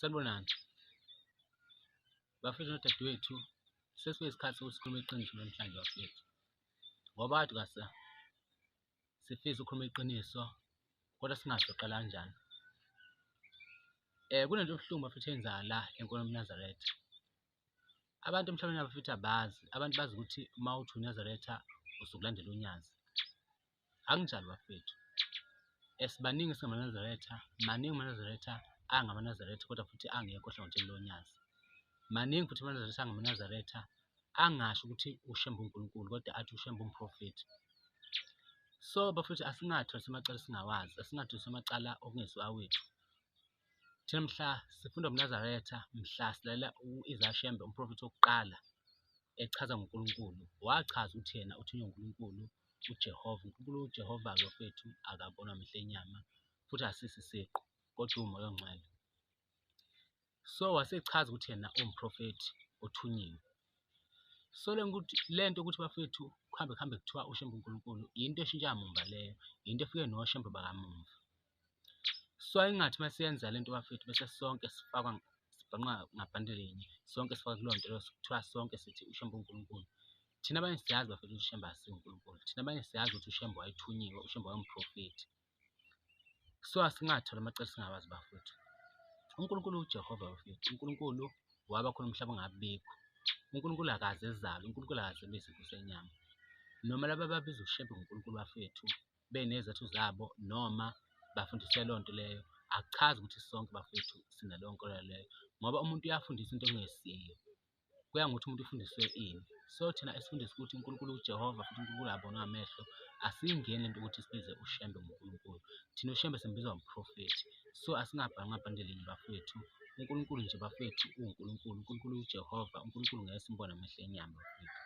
Sanibonani. Bafethu nodadewethu, sesifike isikhathi sokuthi sikhulume iqiniso namhlanje bafethu. Ngoba kade kasa sifisa ukukhuluma iqiniso kodwa singazi soqala kanjani. Kunento ebuhlungu bafethu eyenzakala la enkolweni yobuNazaretha. Abantu emhlabeni bafethu abazi, abantu bazi ukuthi uma uthi uNazaretha usuke ulandela uNyazi. Akunjalo bafethu. Sibaningi singamaNazaretha, maningi amaNazaretha angamaNazaretha kodwa futhi angekho ohlangothini loNyazi. Maningi futhi amaNazaretha angamaNazaretha angasho ukuthi uShembe uNkulunkulu kodwa athi uShembe umprofethi. So bafethu asingathwesi amacala esingawazi, asingathwesi amacala okungesiwo awethu. Thina mhla sifunda ubuNazaretha, mhla silalela u-Isaiah Shembe umprofethi wokuqala echaza ngoNkulunkulu, wachaza ukuthi yena uthunywe uNkulunkulu uJehova. UNkulunkulu uJehova-ke bafethu akabonwa mehlo enyama futhi akasiso isiqu kodwa uwumoya ongcwele. So wasechaza ukuthi yena uwumprofethi othunyiwe. So le nto ukuthi bafethu kuhambe kuhambe kuthiwa uShembe uNkulunkulu yinto eshintsha mumva leyo, yinto efike noShembe bakamumva. So ayingathi uma siyenza le nto bafethu bese sonke sifakwa sibhanqwa ngabhande linye, sonke sifakwa kuleyo nto leyo kuthiwa sonke sithi uShembe uNkulunkulu. Thina abanye siyazi bafethu ukuthi uShembe akasiye uNkulunkulu, thina abanye siyazi ukuthi uShembe wayethunyiwe, uShembe wayengumprofethi. So asingatholi amacala singawazi bafethu. UNkulunkulu uJehova bafethu, uNkulunkulu waba khona umhlaba ungabikho. uNkulunkulu akaze ezalwe, uNkulunkulu akaze ebe isipho senyama. Noma laba ababiza uShembe ngoNkulunkulu bafethu benezathu zabo noma bafundiswe leyo nto leyo, akuchazi ukuthi sonke bafethu sinaleyo nkolelo leyo ngoba umuntu uyafundisa into okungesiyo. Kuya ngokuthi umuntu ufundiswe ini. So thina esifundiswe ukuthi uNkulunkulu uJehova futhi uNkulunkulu akabonwa ngamehlo, asiyingeni lento ukuthi sibize uShembe ngoNkulunkulu. Thina uShembe simbiza ngomprofethi. So asingabhanqi ngabhande linye bafethu. uNkulunkulu nje bafethu uwuNkulunkulu, uNkulunkulu uJehova, uNkulunkulu ngeke simbone ngamehlo enyama bafethu.